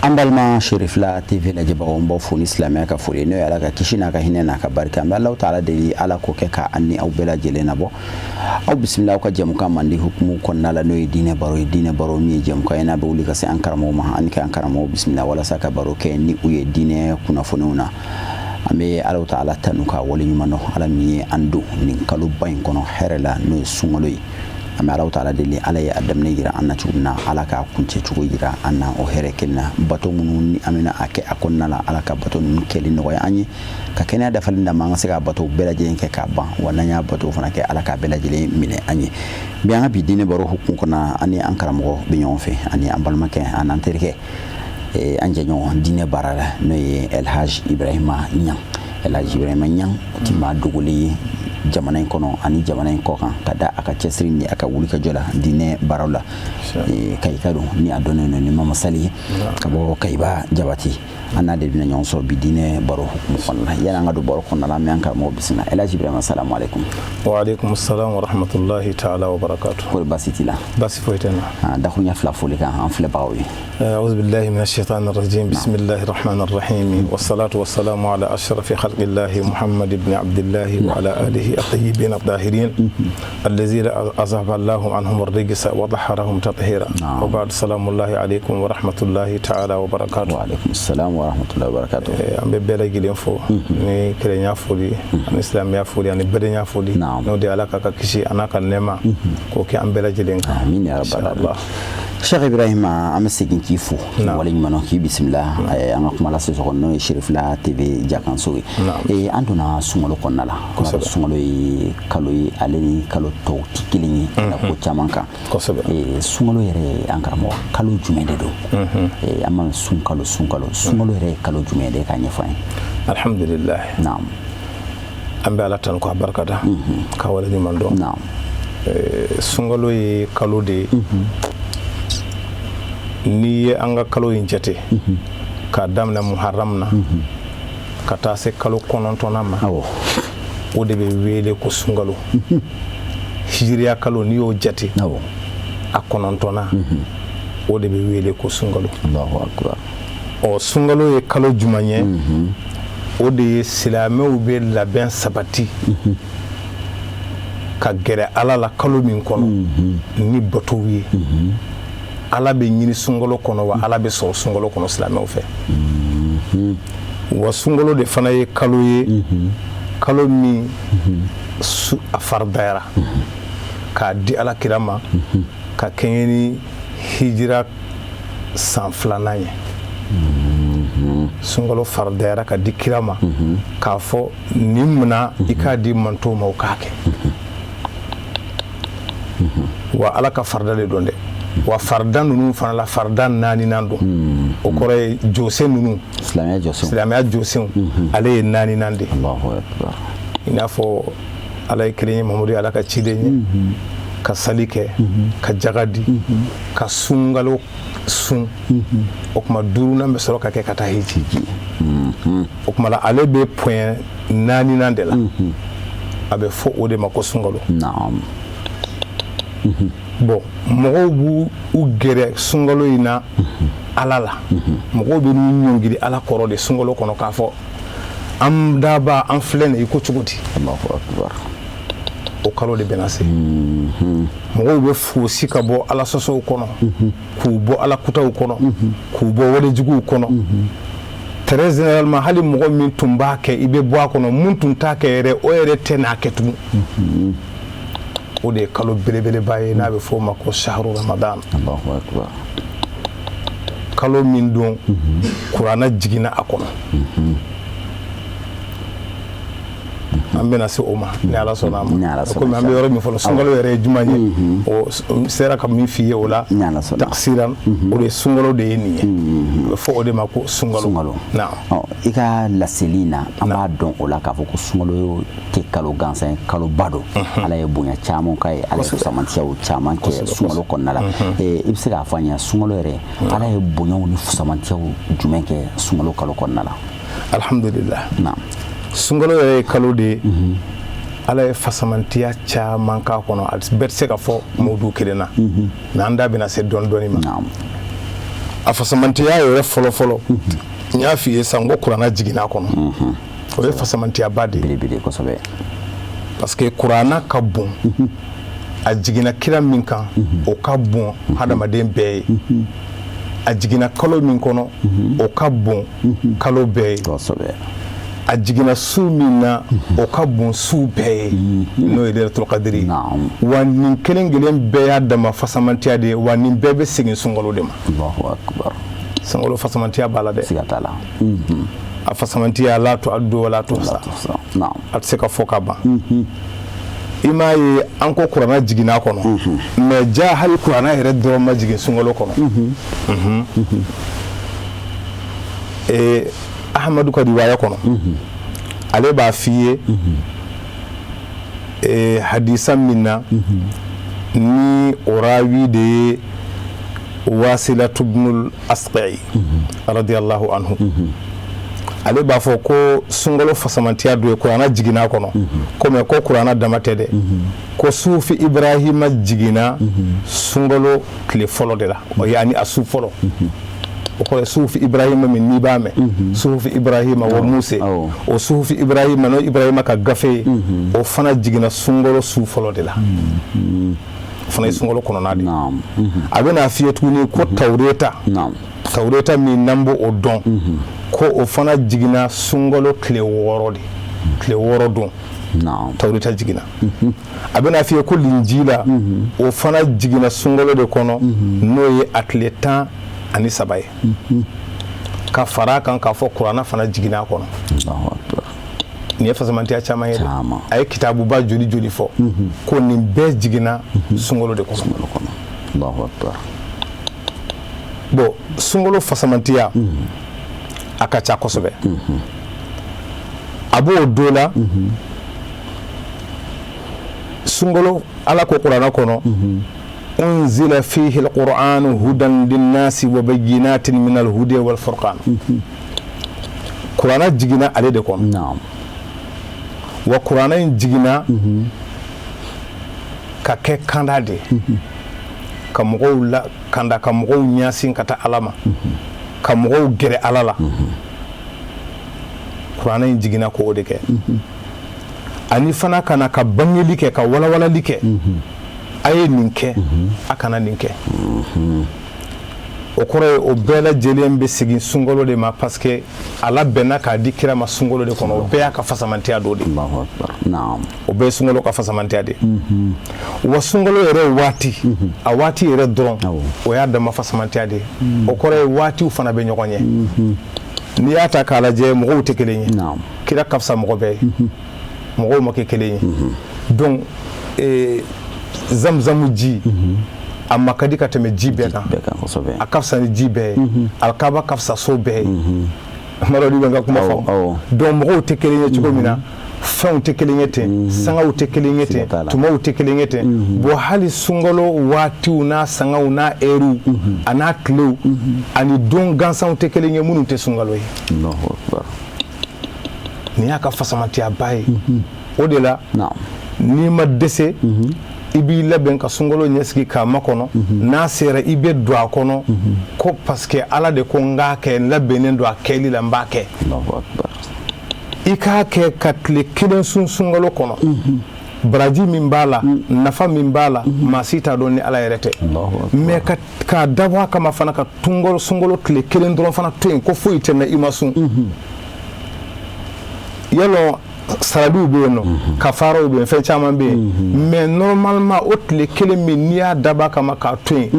An balima Cherifla TV lajɛbagaw, n b'aw fo ni silamɛya ka foli, n'o ye Ala ka kisi n'a ka hinɛ n'a ka barika. An bɛ Alahu taala deli, Ala k'o kɛ ka an ni aw bɛɛ lajɛlen nabɔ. Aw bisimila aw ka jɛmukan mandi hukumu kɔnɔna la, n'o ye diinɛ baro ye. Diinɛ baro min ye jɛmukan ye n'a bɛ wuli ka se an karamɔgɔw ma, ani k'an karamɔgɔw bisimila walasa ka baro kɛ ni u ye diinɛ kunnafoniw na. An bɛ Alahu taala tanu ka waleɲuman dɔn, Ala min ye an don nin kaloba in kɔnɔ hɛrɛ la, n'o ye sunkalo ye. An bɛ Alahu taala deli, Ala ye a daminɛ yira an na cogo min na, Ala k'a kuncɛ cogo yira an na o hɛrɛ kelen na. Bato minnu ni an bɛna a kɛ a kɔnɔna la, Ala ka bato ninnu kɛli nɔgɔya an ye, ka kɛnɛya dafalen d'an ma, an ka se k'a bato bɛɛ lajɛlen kɛ k'a ban. Wa n'an y'a bato fana kɛ, Ala k'a bɛɛ lajɛlen minɛ an ye. Bi, an ka bi diinɛ baro hukumu kɔnɔ, an ni an karamɔgɔ bɛ ɲɔgɔn fɛ, ani an balimakɛ, an n'an terikɛ, an jɛɲɔgɔn diinɛ baara la, n'o ye Elhaj Ibrahima Niang. Elhaj Ibrahima Niang o ti maa dogolen ye jamana in kɔnɔ ani jamana in kɔ kan, ka da a ka cɛsiri ni a ka wulikajɔ la diinɛ baaraw la. Kayika don ni a dɔnnen don ni Mama Sali ye, ka bɔ Kayiba Jabati. An n'a de bɛna ɲɔgɔn sɔrɔ bi diinɛ baro hukumu kɔnɔna la. Yani an ka don baro kɔnɔna la, an bɛ an karamɔgɔ bisimila. Elhaj Ibrahima, salamu aleykum. Wa aleykum salam wa rahmatullahi ta'ala wa barakatuh. Kɔri baasi t'i la? Baasi foyi tɛ n na. Dakuruɲɛ fila foli kan an filɛbagaw ye. أعوذ بالله من الشيطان الرجيم، بسم الله الرحمن الرحيم، والصلاة والسلام على أشرف خلق الله محمد بن عبد الله وعلى آله الطيبين الطاهرين الذين أذهب الله عنهم الرجس وطهرهم تطهيرا. وبعد، سلام الله عليكم ورحمة الله تعالى وبركاته. وعليكم السلام ورحمة الله وبركاته. An bɛ bɛɛ lajɛlen fo ni kerecɛnya foli ani silamɛya foli ani badenya foli, n'o de ye Ala k'a ka kisi a n'a ka nɛɛma k'o kɛ an bɛɛ lajɛlen kan. Amin ya rabbal Inshallah. Cheikh Ibrahima, an bɛ segin k'i fo, k'i waleɲuman dɔn, k'i bisimila an ka kuma lase sɔgɔ, n'o ye Cherifla TV jakanso ye. An donna sunkalo kɔnɔna la. Sunkalo ye kalo ye, ale ni kalo tɔw tɛ kelen ye ka ko caman kan. Sunkalo yɛrɛ, an karamɔgɔ, kalo jumɛn de don? An ma sunkalo, sunkalo, sunkalo yɛrɛ ye kalo jumɛn de ye, k'a ɲɛfɔ an ye? Alhamdulillah. An bɛ Ala tanu k'a barikada, k'a waleɲuman dɔn. Sunkalo ye kalo de ye, n'i ye an ka kalo in jate k'a daminɛ muharam na ka taa se kalo 9nan ma, o de bɛ wele ko sunkalo. Hijiriya kalo, n'i y'o jate, a 9nan, o de bɛ wele ko sunkalo. Ɔ, sunkalo ye kalo jumɛn ye? O de ye silamɛw bɛ labɛn sabati ka gɛrɛ Ala la kalo min kɔnɔ ni batow ye. Ala bɛ ɲini sunkalo kɔnɔ, wa Ala bɛ sɔrɔ sunkalo kɔnɔ silamɛw fɛ. Wa sunkalo de fana ye kalo ye, kalo min a faridayara k'a di Ala kira ma ka kɛɲɛ ni hijira san 2nan ye. Sunkalo faridayara ka di kira ma k'a fɔ nin mina i k'a di mantɔw ma, u k'a kɛ. Wa Ala ka farida de don dɛ. Wa farida ninnu fana la, farida naaninan don. O kɔrɔ ye jɔsen ninnu, silamɛya jɔsenw, ale ye naaninan de. I n'a fɔ Ala ye kelen ye, Mamadu ye Ala ka ciden ye, ka sali kɛ, ka jaga di, ka sunkalo sun. O tuma duurunan bɛ sɔrɔ ka kɛ ka taa hiji. O tuma la, ale bɛ point naaninan de la. A bɛ fɔ o de ma ko sunkalo. Bon, mɔgɔw b'u u gɛrɛ sunkalo in na Ala la. Mɔgɔw bɛ n'u ɲɔngiri Ala kɔrɔ de sunkalo kɔnɔ k'a fɔ an daba, an filɛ nin i ko cogo di? O kalo de bɛna se, mɔgɔw bɛ fosi ka bɔ Ala sɔsɔw kɔnɔ, k'u bɔ Ala kutaw kɔnɔ, k'u bɔ walejuguw kɔnɔ. Très généralement, hali mɔgɔ min tun b'a kɛ, i bɛ bɔ a kɔnɔ. Mun tun t'a kɛ yɛrɛ, o yɛrɛ tɛ n'a kɛ tugun. O de ye kalo belebeleba ye n'a bɛ fɔ o ma ko shahru ramadan, kalo min don kuranɛ jiginna a kɔnɔ. An bɛna se o ma ni Ala sɔnna a ma. Komi an bɛ yɔrɔ min fɔlɔ, sunkalo yɛrɛ ye jumɛn ye, o sera ka min f'i ye o la taksiran, o de ye sunkalo de ye nin ye. A bɛ fɔ o de ma ko sunkalo. I ka laseli na, an b'a dɔn o la k'a fɔ ko sunkalo tɛ kalo gansan ye, kaloba don. Ala ye bonya caman k'a ye, Ala ye fusamantiyaw caman kɛ sunkalo kɔnɔna la. I bɛ se k'a fɔ an ɲɛna, sunkalo yɛrɛ, Ala ye bonyaw ni fusamantiyaw jumɛn kɛ sunkalo kalo kɔnɔna la? Alhamdulillah. Sunkalo yɛrɛ ye kalo de ye, Ala ye fasamantiya caman k'a kɔnɔ. A bɛɛ tɛ se ka fɔ mawudu kelen na, mais an da bɛna se dɔɔni dɔɔni ma. A fasamantiya yɛrɛ fɔlɔ fɔlɔ, n y'a f'i ye sisan ko kuranna jiginna a kɔnɔ. O ye fasamantiyaba de ye. Belebele kosɛbɛ. Parce que kuranna ka bon, a jiginna kira min kan, o ka bon hadamaden bɛɛ ye. A jiginna kalo min kɔnɔ, o ka bon kalo bɛɛ ye. A jiginna su min na, o ka bon su bɛɛ ye, n'o ye Lailatul Qadri ye. Wa nin kelen kelen bɛɛ y'a dama fasamantiya de ye, wa nin bɛɛ bɛ segin sunkalo de ma. Allahu akbar. Sunkalo fasamantiya b'a la dɛ. Siga t'a la. A fasamantiya, la tu'addu wa la tuhsa, a tɛ se ka fɔ ka ban. I m'a ye, an ko kuranna jiginna a kɔnɔ, mais ja hali kuranna yɛrɛ dɔrɔn ma jigin sunkalo kɔnɔ. Ahamadu ka riwaya kɔnɔ, ale b'a f'i ye hadisa min na, ni o rawi de ye Wasilatu bnul Asqi radiyallahu anhu, ale b'a fɔ ko sunkalo fasamantiya dɔ ye kuranna jiginna a kɔnɔ. Ko mais ko kuranna dama tɛ dɛ, ko suhufi Ibrahima jiginna sunkalo tile fɔlɔ de la, o yaani a su fɔlɔ. O kɔrɔ ye suhufi Ibrahima min n'i b'a mɛn, suhufi Ibrahima wa Muse, o suhufi Ibrahima, n'o Ibrahima ka gafe ye, o fana jiginna sunkalo su fɔlɔ de la. O fana ye sunkalo kɔnɔna de ye. A bɛna f'i ye tuguni ko Tawureta, Tawureta min n'an b'o o dɔn, ko o fana jiginna sunkalo tile 6 de, tile 6 don Tawureta jiginna. A bɛna f'i ye ko Linjila, o fana jiginna sunkalo de kɔnɔ, n'o ye a tile 13 ye. Ka fara a kan k'a fɔ kuranna fana jiginna a kɔnɔ. Nin ye fasamantiya caman ye dɛ. A ye kitabuba joli joli fɔ ko nin bɛɛ jiginna sunkalo de kɔnɔ. Bon, sunkalo fasamantiya a ka ca kosɛbɛ. A b'o do la, sunkalo, Ala ko kuranna kɔnɔ: unzila fihi alqur'anu hudan linnasi wa bayyinatin min alhuda wal furqan. Kuranna jiginna ale de kɔnɔ. Wa kuranna in jiginna ka kɛ kanda de ye, ka mɔgɔw la kanda, ka mɔgɔw ɲɛsin ka taa Ala ma, ka mɔgɔw gɛrɛ Ala la. Kuranna in jiginna k'o de kɛ, ani fana ka na ka bangeli kɛ, ka walawalali kɛ: a ye nin kɛ, a kana nin kɛ. O kɔrɔ ye o bɛɛ lajɛlen bɛ segin sunkalo de ma, parce que Ala bɛnna k'a di kira ma sunkalo de kɔnɔ. O bɛɛ y'a ka fasamantiya dɔ de ye. O bɛɛ ye sunkalo ka fasamantiya de ye. Wa sunkalo yɛrɛ waati, a waati yɛrɛ dɔrɔn, o y'a dama fasamantiya de ye. O kɔrɔ ye waatiw fana bɛ ɲɔgɔn ɲɛ. N'i y'a ta k'a lajɛ, mɔgɔw tɛ kelen ye. Kira ka fisa mɔgɔ bɛɛ ye, mɔgɔw ma kɛ kelen ye. Donc zamzamu ji, a ma ka di ka tɛmɛ ji bɛɛ kan, a ka fisa ni ji bɛɛ ye. Alikaba ka fisa so bɛɛ ye. N bɛ ka kuma faamu? Donc mɔgɔw tɛ kelen ye cogo min na, fɛnw tɛ kelen ye ten, sangaw tɛ kelen ye ten, tumaw tɛ kelen ye ten. Bon, hali sunkalo waatiw n'a sangaw n'a ɛriw a n'a tilew ani don gansanw tɛ kelen ye minnu tɛ sunkalo ye. Nin y'a ka fasamantiyaba ye. O de la, n'i ma dɛsɛ, i b'i labɛn ka sunkalo ɲɛsigi k'a makɔnɔ. N'a sera, i bɛ don a kɔnɔ ko parce que Ala de ko n k'a kɛ, n labɛnnen don a kɛli la, n b'a kɛ. I k'a kɛ ka tile kelen sun sunkalo kɔnɔ, baraji min b'a la, nafa min b'a la, maa si t'a dɔn ni Ala yɛrɛ tɛ. Mais k'a dabɔ a kama fana ka sunkalo tile kelen dɔrɔn fana to yen ko foyi tɛ na, i ma sun yalɔ, saraliw bɛ yen nɔ, kafaraw bɛ yen, fɛn caman bɛ yen. Mais normalement, o tile kelen min n'i y'a dabɔ a kama k'a to yen,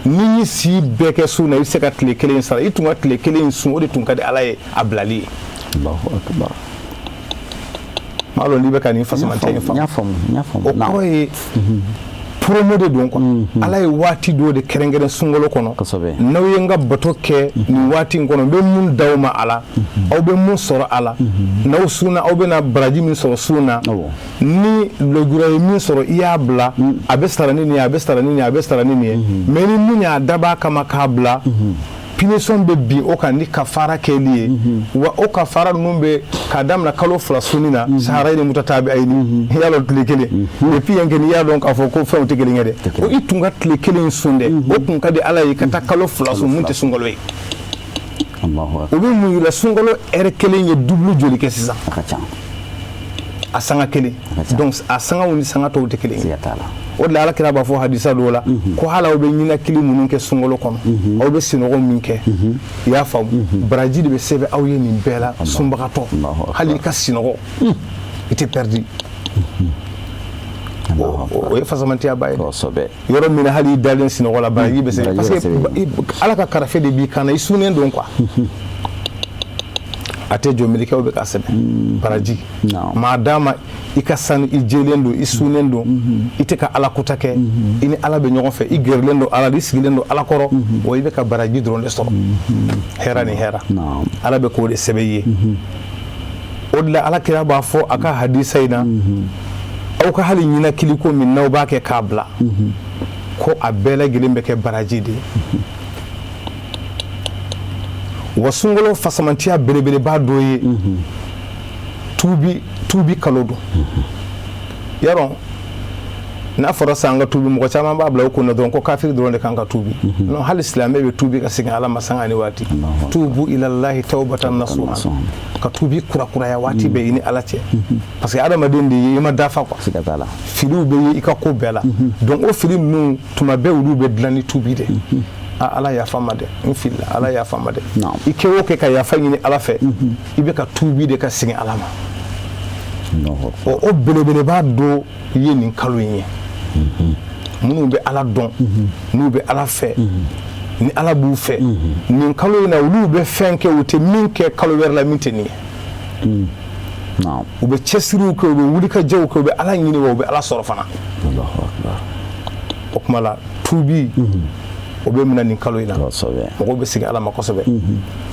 n'i y'i si bɛɛ kɛ sun na, i bɛ se ka tile kelen sara. I tun ka tile kelen sun, o de tun ka di Ala ye a bilali ye. M'a dɔn n'i bɛ ka nin fasamantiya in faamu. O kɔrɔ ye promo de don quoi. Ala ye waati dɔw de kɛrɛnkɛrɛn sunkalo kɔnɔ: n'aw ye n ka bato kɛ nin waati in kɔnɔ, n bɛ mun d'aw ma a la, aw bɛ mun sɔrɔ a la? N'aw sunna, aw bɛna baraji min sɔrɔ sun na. Ni lujura ye min sɔrɔ, i y'a bila, a bɛ sara ni nin ye, a bɛ sara ni nin ye, a bɛ sara ni nin ye. Mais ni mun y'a dab'a kama k'a bila, Punition bɛ bin o kan ni kafara kɛli ye. Wa o kafara ninnu bɛ k'a daminɛ kalo 2 sunni na, shahrayni mutatabi'ayni, i y'a dɔn tile kelen. Et puis yen kɛ, n'i y'a dɔn k'a fɔ ko fɛnw tɛ kelen ye dɛ, o i tun ka tile kelen sun dɛ, o tun ka di Ala ye ka taa kalo 2 sun mun tɛ sunkalo ye. O bɛ mun yira? Sunkalo heure kelen ye double joli kɛ sisan? A ka ca. A sanga kelen. Donc a sangaw ni sanga tɔw tɛ kelen ye. O de la Ala kira b'a fɔ hadisa dɔw la ko hali aw bɛ ɲinakili minnu kɛ sunkalo kɔnɔ, aw bɛ sinɔgɔ min kɛ, i y'a faamu, baraji de bɛ sɛbɛn aw ye nin bɛɛ la. Sunbagatɔ, hali i ka sinɔgɔ, i tɛ perdu. O ye fasamantiyaba ye. Yɔrɔ min na hali i dalen sinɔgɔ la, baraji bɛ sɛbɛn, parce que Ala ka karafe de b'i kan na, i sunnen don quoi. A tɛ jɔ, mɛlɛkɛw bɛ ka sɛbɛn baraji. Maa d'a ma i ka sanu, i jɛlen don, i sunnen don, i tɛ ka Ala kota kɛ, i ni Ala bɛ ɲɔgɔn fɛ, i gɛrɛlen don Ala la, i sigilen don Ala kɔrɔ, wa i bɛ ka baraji dɔrɔn de sɔrɔ, hɛrɛ ni hɛrɛ. Ala bɛ k'o de sɛbɛn i ye. O de la Ala kira b'a fɔ a ka hadisa in na, aw ka hali ɲinakili ko min n'aw b'a kɛ k'a bila, ko a bɛɛ lajɛlen bɛ kɛ baraji de ye. Wa sunkalo fasamantiya belebeleba dɔ ye tuubi kalo don. Yarɔ, n'a fɔra sisan an ka tuubi, mɔgɔ caman b'a bila u kun na dɔrɔn ko kafiri dɔrɔn de kan ka tuubi. Non, hali silamɛ bɛ tuubi ka segin Ala ma sanga ni waati. Tuubu ilallahi tawbatan nasuha, ka tuubi kurakuraya waati bɛɛ i ni Ala cɛ, parce que adamaden de ye, i ma dafa quoi. Filiw bɛ ye i ka ko bɛɛ la. Donc o fili ninnu, tuma bɛɛ olu bɛ dilan ni tuubi de. Ala yafa ma dɛ, n filila, Ala yafa ma dɛ. I kɛ o kɛ ka yafa ɲini Ala fɛ, i bɛ ka tuubi de ka segin Ala ma. O belebeleba dɔ ye nin kalo in ye. Minnu bɛ Ala dɔn, n'u bɛ Ala fɛ, ni Ala b'u fɛ, nin kalo in na olu bɛ fɛn kɛ u tɛ min kɛ kalo wɛrɛ la min tɛ nin ye. U bɛ cɛsiriw kɛ, u bɛ wulikajɔw kɛ, u bɛ Ala ɲini, wa u bɛ Ala sɔrɔ fana. O tuma la tuubi o bɛ minɛ nin kalo in na, mɔgɔw bɛ segin Ala ma kosɛbɛ.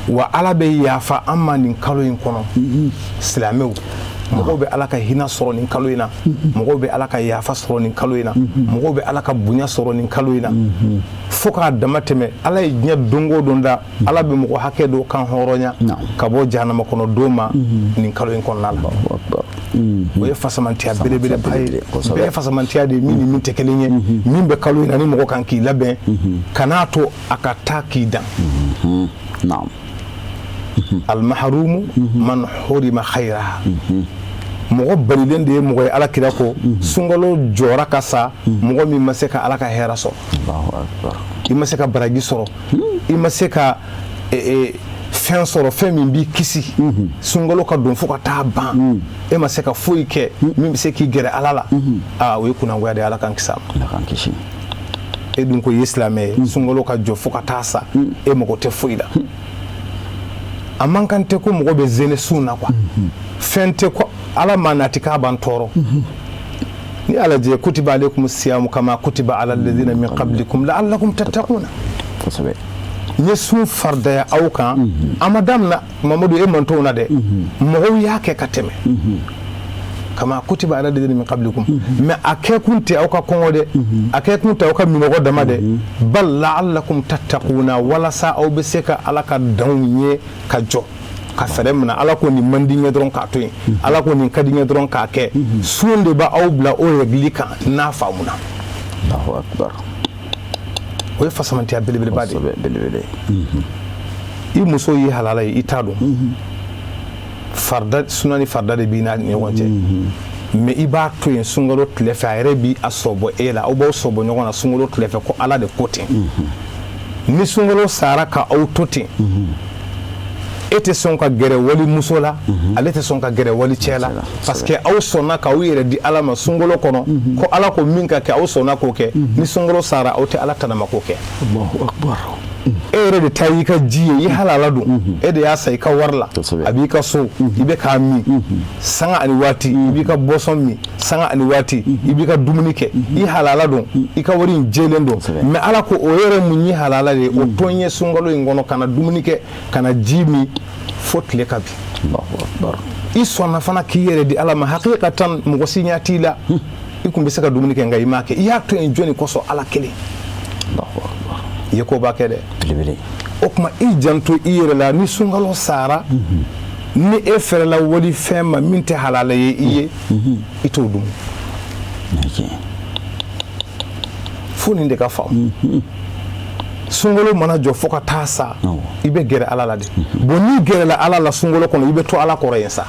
Wa Ala bɛ yafa an ma nin kalo in kɔnɔ. Silamɛw, mɔgɔw bɛ Ala ka hinɛ sɔrɔ nin kalo in na, mɔgɔw bɛ Ala ka yafa sɔrɔ nin kalo in na, mɔgɔw bɛ Ala ka bonya sɔrɔ nin kalo in na, fo k'a dama tɛmɛ. Ala ye diɲɛ don o don da, Ala bɛ mɔgɔ hakɛ dɔ kan hɔrɔnya ka bɔ jahanama kɔnɔ don ma nin kalo in kɔnɔna la. O ye fasamantiya belebeleba ye. Bɛɛ ye fasamantiya de ye min ni min tɛ kelen ye, min bɛ kalo in na ni mɔgɔ kan k'i labɛn, kan'a to a ka taa k'i dan. Almaharumu man hurima khayraha, mɔgɔ balilen de ye mɔgɔ ye. Ala kira ko sunkalo jɔra ka sa, mɔgɔ min ma se ka Ala ka hɛrɛ sɔrɔ, i ma se ka baraji sɔrɔ, i ma se ka fɛn sɔrɔ, fɛn min b'i kisi sunkalo ka don fo ka taa ban, e ma se ka foyi kɛ min bɛ se k'i gɛrɛ Ala la, aa, o ye kunnangoya de ye. Ala k'an kisi a ma. E dun ko i ye silamɛ ye, sunkalo ka jɔ fo ka taa sa, e mago tɛ foyi la. A man kan tɛ ko mɔgɔ bɛ zene sun na quoi. Fɛn tɛ ko Ala ma nati k'a b'an tɔɔrɔ. Ni Ala jɛ, kutiba alaykum siyamu kama kutiba ala alladhina min qablikum la'allakum tattaquna. N ye sun faridaya aw kan, a ma daminɛ Mamadu e mantɔnw na dɛ, mɔgɔw y'a kɛ ka tɛmɛ. Kama kutiba ala alladhina min qablikum, mais a kɛ kun tɛ aw ka kɔngɔ dɛ, a kɛ kun tɛ aw ka minɔgɔ dama dɛ, bal la'allakum tattaquna, walasa aw bɛ se ka Ala ka danw ye ka jɔ ka fɛɛrɛ minɛ. Ala ko nin man di n ye dɔrɔn k'a to yen, Ala ko nin ka di n ye dɔrɔn k'a kɛ. Sun de b'aw bila o règle kan n'a faamuna. O ye fasamantiya belebeleba de ye. I muso y'i halala ye, i t'a dɔn farida suna ni farida de b'i n'a ni ɲɔgɔn cɛ, mais i b'a to yen sunkalo tile fɛ, a yɛrɛ b'i a sɔbɔ e la, aw b'aw sɔbɔ ɲɔgɔn na sunkalo tile fɛ, ko Ala de ko ten. Ni sunkalo sara ka aw to ten, e tɛ sɔn ka gɛrɛ wali muso la, ale tɛ sɔn ka gɛrɛ wali cɛ la, parce que aw sɔnna k'aw yɛrɛ di Ala ma sunkalo kɔnɔ, ko Ala ko min ka kɛ, aw sɔnna k'o kɛ. Ni sunkalo sara, aw tɛ Ala tanama k'o kɛ. E yɛrɛ de ta y'i ka ji ye, i halala don, e de y'a san i ka wari la, a b'i ka so, i bɛ k'a min sanga ani waati, i b'i ka boisson min sanga ani waati, i b'i ka dumuni kɛ, i halala don, i ka wari in jɛlen don. Mais Ala ko o yɛrɛ mun y'i halala de ye, o to n ye sunkalo in kɔnɔ, kana dumuni kɛ, kana ji min fo tile ka bin. I sɔnna fana k'i yɛrɛ di Ala ma, hakikatan mɔgɔ si ɲɛ t'i la, i kun bɛ se ka dumuni kɛ, nka i m'a kɛ. I y'a to yen jɔnni kosɔn? Ala kelen. I ye koba kɛ dɛ. O tuma i janto i yɛrɛ la, ni sunkalo sara, ni e fɛrɛla wali fɛn ma min tɛ halala ye i ye, i t'o dun. Fo nin de ka faamu. Sunkalo mana jɔ fo ka taa sa, i bɛ gɛrɛ Ala la de. Bon, n'i gɛrɛla Ala la sunkalo kɔnɔ, i bɛ to Ala kɔrɔ yen sa.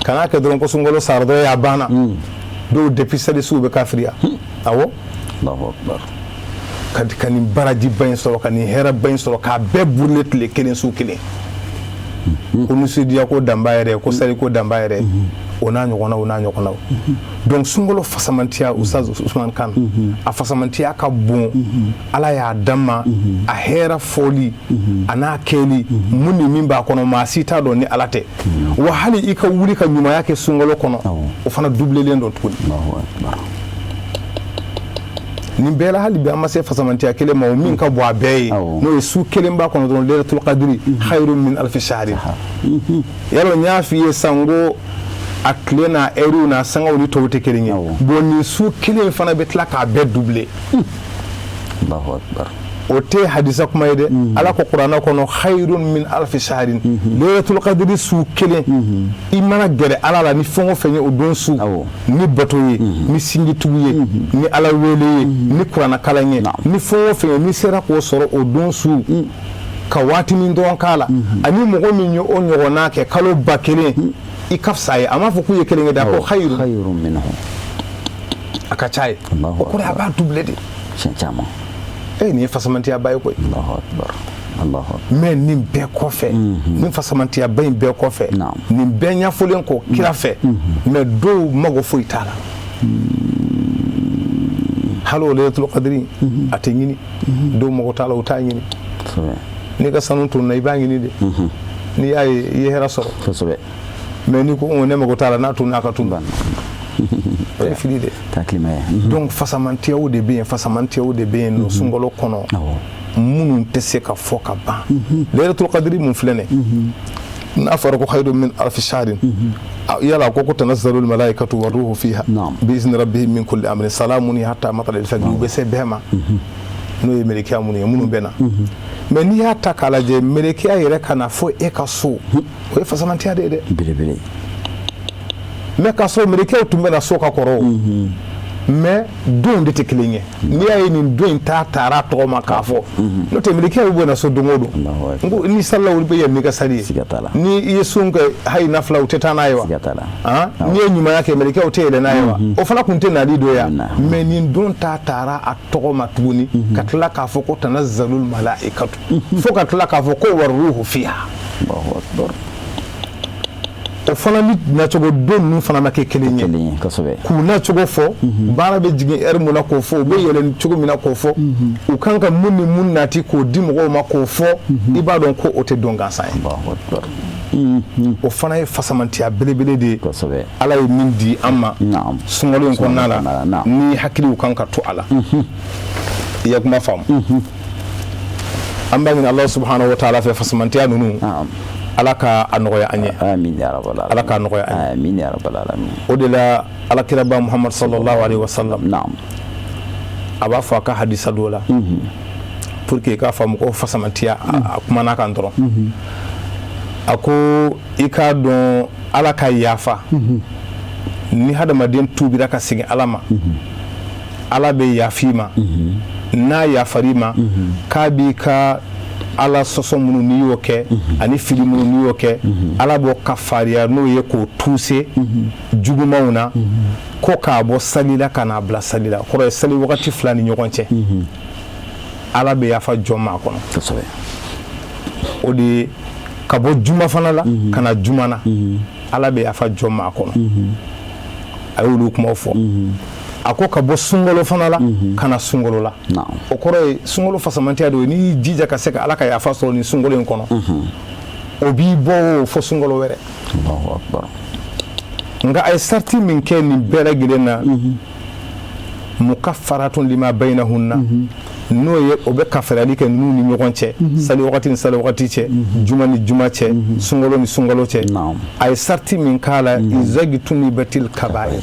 Kan'a kɛ dɔrɔn ko sunkalo sara dɔrɔn, a banna. Dɔw depuis seli su bɛ kafiriya. Awɔ, ka nin barajiba in sɔrɔ, ka nin hɛrɛba in sɔrɔ, k'a bɛɛ brûler tile kelen, su kelen, ko nisɔndiya ko danba yɛrɛ, ko sali ko danba yɛrɛ, o n'a ɲɔgɔnnaw, o n'a ɲɔgɔnnaw. Donc sunkalo fasamantiya, Ustaz Usman Kan, a fasamantiya ka bon. Ala y'a d'an ma, a hɛrɛ fɔli a n'a kɛli, mun ni min b'a kɔnɔ, maa si t'a dɔn ni Ala tɛ. Wa hali i ka wuli ka ɲumanya kɛ sunkalo kɔnɔ, o fana dublelen don tuguni. Nin bɛɛ la, hali bi an ma se fasamantiya kelen ma, o min ka bon a bɛɛ ye, n'o ye su kelen b'a kɔnɔ dɔrɔn, lailatul qadri khayrun min alfi shahrin. Yarɔ, n y'a f'i ye sisan ko a tile n'a ɛriw n'a sangaw ni tɔw tɛ kelen ye. Bon, nin su kelen fana bɛ tila k'a bɛɛ doubler. O tɛ hadisa kuma ye dɛ. Ala ko kuranɛ kɔnɔ khayrun min alfi shahrin, lailatul qadri su kelen. I mana gɛrɛ Ala la ni fɛn o fɛn ye o don su, ni bato ye, ni sinjitugu ye, ni Ala wele ye, ni kuranɛ kalan ye, ni fɛn o fɛn ye, n'i sera k'o sɔrɔ o don su ka waatinin dɔrɔn k'a la, ani mɔgɔ min ye o ɲɔgɔnna kɛ kalo 1000, i ka fisa ye. A m'a fɔ k'u ye kelen ye dɛ, a ko khayrun minhu, a ka ca ye. O kɔrɔ, a b'a doubler de. Siɲɛ caman. Nin ye fasamantiyaba ye koyi. Mais nin bɛɛ kɔfɛ, nin fasamantiyaba in bɛɛ kɔfɛ, nin bɛɛ ɲɛfɔlen kɔ kira fɛ, mais dɔw mago foyi t'a la. Hali o lailatul qadri a tɛ ɲini, dɔw mago t'a la, u t'a ɲini. N'i ka sanu tununa, i b'a ɲini de. N'i y'a ye, i ye hɛrɛ sɔrɔ. Mais n'i ko ne mago t'a la, n'a tununa, a ka tunu, o ye fili de. Donc fasamantiyaw de bɛ yen, fasamantiyaw de bɛ yen nɔ sunkalo kɔnɔ, minnu tɛ se ka fɔ ka ban. Lailatul qadri mun filɛ nin, n'a fɔra ko khayrun min alfi shahrin, yala ko tanazzalul malaikatu wa ruhu fiha bi izni rabbihim min kulli amrin salamun hatta matla'il fajr, u bɛ se bɛɛ ma, n'o ye melekiya minnu ye, minnu bɛ na. Mais n'i y'a ta k'a lajɛ, melekiya yɛrɛ ka na fo e ka so, o ye fasamantiya de ye dɛ, belebele. Mais k'a sɔrɔ melekiyaw tun bɛ na so ka kɔrɔ, mais donw de tɛ kelen ye. N'i y'a ye nin don in ta taara tɔgɔ ma k'a fɔ, n'o tɛ melekiyaw bɛ na so don o don. N ko n'i salila, olu bɛ yɛlɛ n'i ka sali ye. Ni i ye sun kɛ, hali nafila, u tɛ taa n'a ye wa? N'i ye ɲumanya kɛ, melekiyaw tɛ yɛlɛ n'a ye wa? O fana tun tɛ nali don ya. Mais nin don ta taara a tɔgɔ ma tuguni, ka tila k'a fɔ ko tanazzalul malaikatu, fo ka tila k'a fɔ ko waruhu fiha. O fana ni nacogo don ninnu fana ma kɛ kelen ye. K'u nacogo fɔ, baara bɛ jigin ɛri mun na k'o fɔ, u bɛ yɛlɛ cogo min na k'o fɔ, u kan ka mun ni mun nati k'o di mɔgɔw ma k'o fɔ, i b'a dɔn ko o tɛ don gansan ye. O fana ye fasamantiya belebele de ye, Ala ye min di an ma sunkalo in kɔnɔna la, ni hakiliw kan ka to a la. I ya kuma faamu. An b'a ɲini Ala subhanahu wa ta'ala fɛ, fasamantiya ninnu, Ala ka a nɔgɔya an ye. Amin ya rabbal alamin. Ala k'a nɔgɔya an ye. Amin ya rabbal alamin. O de la, Alakiraba Muhammad sallallahu alaihi wasallam, a b'a fɔ a ka hadisa dɔ la, pour que i k'a faamu ko fasamantiya a kumana kan dɔrɔn. A ko i k'a dɔn, Ala ka yafa, ni hadamaden tuubira ka segin Ala ma, Ala bɛ yafa i ma. N'a yafar'i ma, k'a b'i ka Ala sɔsɔ minnu n'i y'o kɛ, ani fili minnu n'i y'o kɛ, Ala b'o kafariya n'o ye, k'o tuuse jugumanw na, ko k'a bɔ sali la ka n'a bila sali la. Kɔrɔ ye, sali wagati fila ni ɲɔgɔn cɛ, Ala bɛ yafa jɔn ma a kɔnɔ. O de ye ka bɔ juma fana la ka na juma na, Ala bɛ yafa jɔn ma a kɔnɔ. A y'olu kumaw fɔ. A ko ka bɔ sunkalo fana la ka na sunkalo la, o kɔrɔ ye sunkalo fasamantiya de ye. N'i y'i jija ka se ka Ala ka yafa sɔrɔ nin sunkalo in kɔnɔ, o b'i bɔ o fo sunkalo wɛrɛ. Nka a ye sariti min kɛ nin bɛɛ lajɛlen na, mukaffaratun lima bainahunna, n'o ye o bɛ kafariyali kɛ ninnu ni ɲɔgɔn cɛ, sali wagati ni sali wagati cɛ, juma ni juma cɛ, sunkalo ni sunkalo cɛ. A ye sariti min k'a la, izajtunibatil kabair.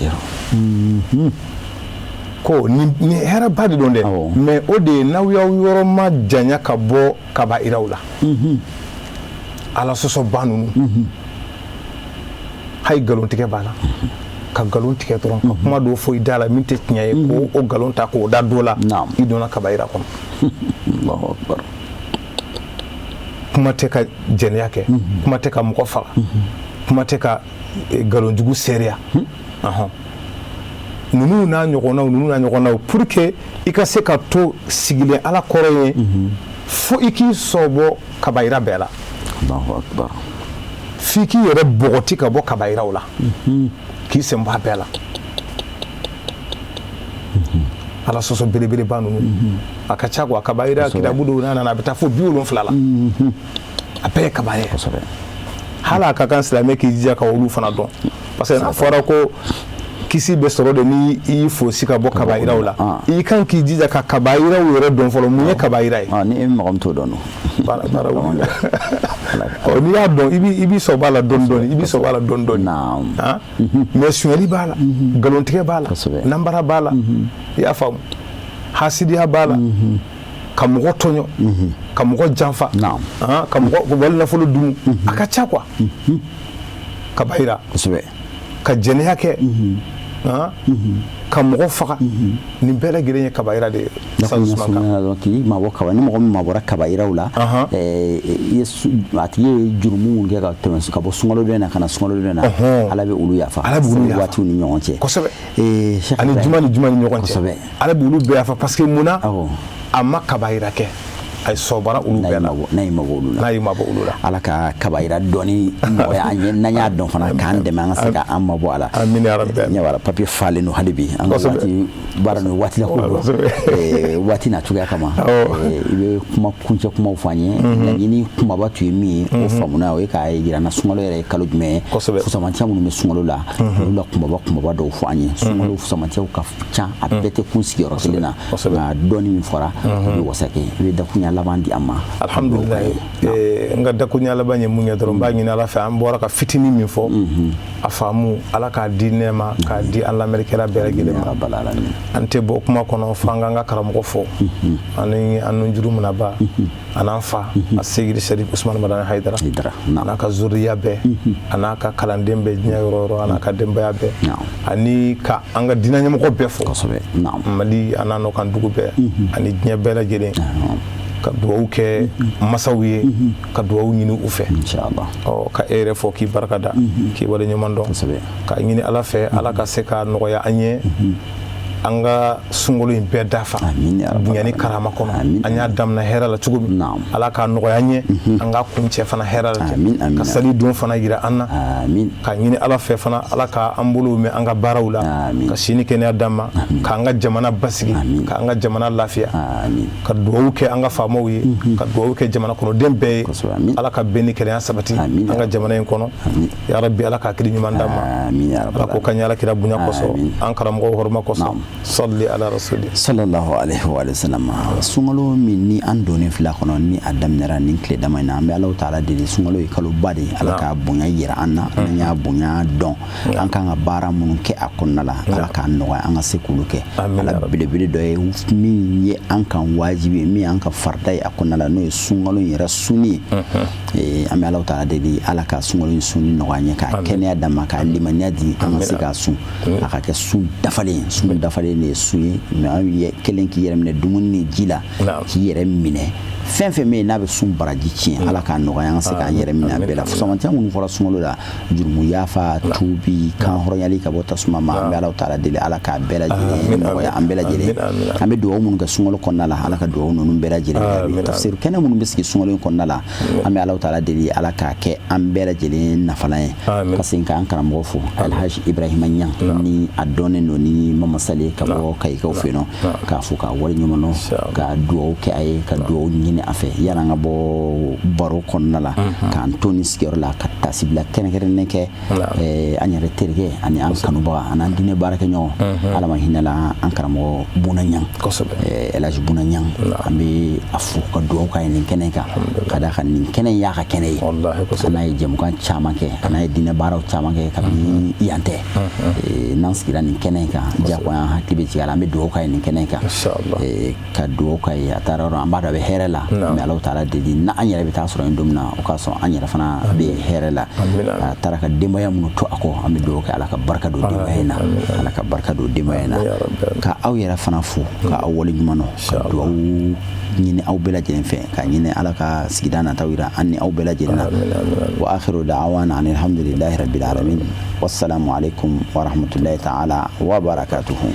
Ko nin hɛrɛba de don dɛ, mais o de ye n'aw y'aw yɔrɔ ma janya ka bɔ kabayiraw la, Ala sɔsɔba ninnu, hali nkalontigɛ b'a la, ka nkalon tigɛ dɔrɔn, ka kuma dɔw fɔ i da la min tɛ tiɲɛ ye, ko o nkalon ta k'o da dɔ la, i donna kabayira kɔnɔ. Allahu akbar. Kuma tɛ ka jɛnɛya kɛ, kuma tɛ ka mɔgɔ faga, kuma tɛ ka nkalonjugu seereya. Ninnu n'a ɲɔgɔnnaw, ninnu n'a ɲɔgɔnnaw, pour que i ka se ka to sigilen Ala kɔrɔ ye, fo i k'i sɔbɔ kabayira bɛɛ la. Allahu akbar. F'i k'i yɛrɛ bɔgɔti ka bɔ kabayiraw la, k'i sen bɔ a bɛɛ la. Ala sɔsɔ belebeleba ninnu a ka ca quoi. Kabayira kitabu dɔw n'a nana, a bɛ taa fo 70 la, a bɛɛ ye kabayira. Hali a ka kan silamɛ k'i jija ka olu fana dɔn, parce que n'a fɔra ko kisi bɛ sɔrɔ de ni i y'i fosi ka bɔ kabayiraw la, i kan k'i jija ka kabayiraw yɛrɛ dɔn fɔlɔ. Mun ye kabayira ye? Ni e mɔgɔ min t'o dɔn. N'i y'a dɔn, i b'i sɔbɔ a la dɔɔni dɔɔni, i b'i sɔbɔ a la dɔɔni dɔɔni. Mais sonyali b'a la, nkalontigɛ b'a la, nanbara b'a la, i y'a faamu, hasidiya b'a la, ka mɔgɔ tɔɲɔ, ka mɔgɔ janfa, ka mɔgɔ wali nafolo dun, a ka ca quoi. Kabayira, ka jɛnɛya kɛ, ka mɔgɔ faga, nin bɛɛ lajɛlen ye kabayira de ye. K'i mabɔ kaba, ni mɔgɔ min mabɔra kabayiraw la, a tigi ye jurumu mun kɛ ka tɛmɛ, ka bɔ sunkalo dɔ in na ka na sunkalo dɔ in na, Ala bɛ olu yafa. Ala bɛ olu yafa waatiw ni ɲɔgɔn cɛ. Kosɛbɛ. Ani juma ni juma ni ɲɔgɔn cɛ, Ala bɛ olu bɛɛ yafa, parce que mun na? A ma kabayira kɛ, a sɔbara olu bɛɛ la. N'a y'i mabɔ olu la. N'a y'i mabɔ olu la. Ala ka kabayira dɔɔni nɔgɔya an ye, n'an y'a dɔn fana, k'an dɛmɛ an ka se k'an mabɔ a la. Amina ya rabbi. Ɲɛ b'a la, papier falen don hali bi. An ka waati baara nin waati la ko don, waati n'a cogoya kama, i bɛ kuma kuncɛ kumaw fɔ an ye. Laɲini kumaba tun ye min ye, o faamuna, o ye k'a yira n na sunkalo yɛrɛ ye kalo jumɛn ye, fusamantiya minnu bɛ sunkalo la, olu la kumaba kumaba dɔw fɔ an ye. Sunkalo fusamantiyaw ka ca, a bɛɛ tɛ kun sigiyɔrɔ kelen na, nka dɔɔni min fɔra, o bɛ wasa kɛ. I bɛ dakunya laban di an ma. Alhamdulilayi, n ka dakunya laban ye mun ye dɔrɔn, n b'a ɲini Ala fɛ, an bɔra ka fitinin min fɔ, a faamu, Ala k'a di nɛɛma, k'a di an lamɛnnikɛla bɛɛ lajɛlen ma. An tɛ bɔ kuma kɔnɔ fo an k'an ka karamɔgɔ fɔ, ani an nunjuru minaba, a n'an fa a Seyidi Sɛrifu Usumani Madani Hayidara, a n'a ka zuriya bɛɛ, a n'a ka kalanden bɛɛ diɲɛ yɔrɔ yɔrɔ, a n'a ka denbaya bɛɛ, ani ka an ka diinɛ ɲɛmɔgɔ bɛɛ fo, Mali a n'a nɔkan dugu bɛɛ, ani diɲɛ bɛɛ lajɛlen, ka dugawu kɛ masaw ye, ka dugawu ɲini u fɛ. Ka e yɛrɛ fɔ, k'i barika da, k'i wale ɲuman dɔn, k'a ɲini Ala fɛ, Ala ka se ka nɔgɔya an ye, an ka sunkalo in bɛɛ dafa bonya ni karama kɔnɔ. An y'a daminɛ hɛrɛ la cogo min, Ala k'a nɔgɔya an ye, an ka kuncɛ fana hɛrɛ la ten, ka sali don fana yira an na, k'a ɲini Ala fɛ fana, Ala k'an bolo mɛn an ka baaraw la, ka si ni kɛnɛya d'an ma, k'an ka jamana basigi, k'an ka jamana lafiya, ka dugawu kɛ an ka faamaw ye, ka dugawu kɛ jamana kɔnɔden bɛɛ ye. Ala ka bɛn ni kelenya sabati an ka jamana in kɔnɔ. Ya Rabbi, Ala ka hakili ɲuman d'an ma. Ala k'o ka ɲɛ Ala kira bonya kosɔn, an karamɔgɔw hɔrɔma kosɔn. Salli ala rasuli. Sallallahu alaihi wa sallam. Sunkalo min ni an donnen fila kɔnɔ, ni a daminɛra nin tile dama in na, an bɛ Alahu taala deli, sunkalo ye kaloba de ye, Ala k'a bonya yira an na. N'an y'a bonya dɔn, an kan ka baara minnu kɛ a kɔnɔna la, Ala k'a nɔgɔya an ka se k'olu kɛ. Ala belebele dɔ ye min ye an kan wajibi ye, min y'an ka farida ye a kɔnɔna la, n'o ye sunkalo in yɛrɛ sunni ye. An bɛ Alahu taala deli, Ala ka sunkalo in sunni nɔgɔya an ye, k'a kɛnɛya d'an ma, k'a limaniya di an ka se k'a sun, a ka kɛ sun dafalen. Sun dafalen de ye sun ye, mais an ye kelen k'i yɛrɛ minɛ dumuni ni ji la, k'i yɛrɛ minɛ fɛn fɛn min ye n'a bɛ sun baraji tiɲɛ, Ala k'a nɔgɔya an ka se k'an yɛrɛ minɛ a bɛɛ la. Fusamantiya minnu fɔra sunkalo la, jurumu yafa, tuubi, kan hɔrɔnyali ka bɔ tasuma ma, an bɛ Alahu taala deli, Ala k'a bɛɛ lajɛlen nɔgɔya an bɛɛ lajɛlen. An bɛ dugawu minnu kɛ sunkalo kɔnɔna la, Ala ka dugawu ninnu bɛɛ lajɛlen jaabi. Tafsir kɛnɛ minnu bɛ sigi sunkalo in kɔnɔna la, an bɛ Alahu taala deli, Ala k'a kɛ an bɛɛ lajɛlen nafalan ye. Ka segin k'an karamɔgɔ fo, Alhaji Ibrahima Niang, ni a dɔnnen don ni Mama Sale, ka bɔ Kayikaw fɛ yen nɔ, k'a fo k'a wale ɲuman dɔn, ka dugawu kɛ a ye, ka dugawu ɲini ɲini a fɛ yan'an ka bɔ baro kɔnɔna la, k'an to nin sigiyɔrɔ la ka tasibila kɛrɛnkɛrɛnnen kɛ an yɛrɛ terikɛ ani an kanubaga ani an diinɛ baarakɛɲɔgɔn, Ala ma hinɛ la, an karamɔgɔ Buna Ɲang, El Hadj Buna Ɲang. An bɛ a fo ka dugawu k'a ye nin kɛnɛ kan, ka d'a kan nin kɛnɛ in y'a ka kɛnɛ ye. An n'a ye jɛmukan caman kɛ, an n'a ye diinɛ baaraw caman kɛ kabini yan tɛ. N'an sigira nin kɛnɛ in kan, diyagoya an hakili bɛ jigin a la. An bɛ dugawu k'a ye nin kɛnɛ in kan, ka dugawu k'a ye. A taara yɔrɔ, an b'a dɔn a bɛ hɛrɛ la, mais Alahu taala deli n'an yɛrɛ bɛ taa sɔrɔ yen don min na, o k'a sɔrɔ an yɛrɛ fana bɛ hɛrɛ la. A taara ka denbaya minnu to a kɔ, an bɛ dugawu kɛ, Ala ka barika don denbaya in na, Ala ka barika don denbaya in na. Ka aw yɛrɛ fana fo, ka aw wale ɲuman dɔn, ka dugawu ɲini aw bɛɛ lajɛlen fɛ, ka ɲini Ala ka sigida nataw yira an ni aw bɛɛ lajɛlen na. Wa akhiru da'wana anil hamdulillahi rabbil alamin, wassalamu alaikum wa rahmatullahi ta'ala wa barakatuhu.